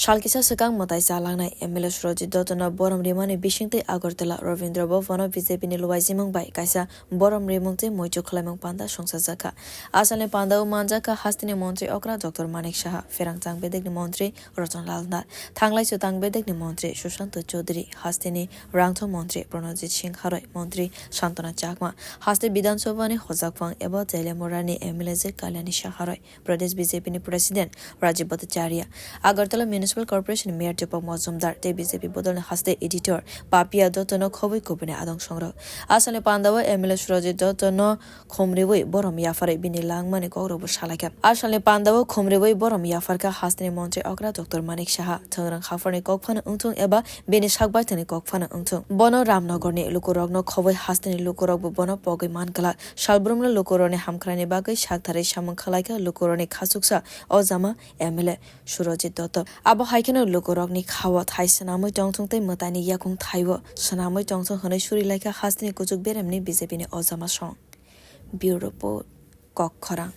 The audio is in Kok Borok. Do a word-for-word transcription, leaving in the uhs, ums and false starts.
Sal kisa swkang mwtai cha langnai M L A Surajit Dotto no borom rimani bisingtwi Agartala Rabindra Bhavan o B J P ni luaijimung bai kaisa borom rimung tei muitu khwlaimung panda songchajakha. Asalni pandao manjakha hasteni montri okra Doctor Manik Saha, pherang chang bedekni montri Ratan Lal Nath, thanglai chwtang bedekni montri Sushanta Chowdhury, hasteni rangthong montri Pranajit Singh Haroi, montri Santana Chakma, haste Bidhan Sabha ni hojakphang eba Teliamura ni M L A je Kalyani Saha Roi, Pradesh B J P ni President Rajiv Bhattacharya, Agartala Municipal Corporation Mayor Deepak Majumdar tei B J P bodolni haste editor Papiya Dotto no khobwi kubuni adong songrok. Asalni pandao M L A Surajit Dotto no khumriwi borom yapharwi bini langmani kokrokbo salaikha. Asalni pandao khumriwi borom yapharkha hasteni montri okra Doctor Manik Saha, thwngrwng hapharni kok phano wngthung eba bini sakbaithangni kok phano wngthung. Bono Ramnagarni lukurokno khobwi hasteni lukurokbo bono pogwi man glak. Salbrumno lukurokni hamkraini bagwi saktharwi samung khwlaikha lukurokni khachuksa ojama M L A Surajit Dotto. Abo hai kheno lukurokni khao thai swnamwi tongthung tei mwtaini yakung thaio swnamwi tongthung hwnwi surilaikha hasteni kuchuk beremni B J P ni ojama song. Bureau Report, Kokkhorang.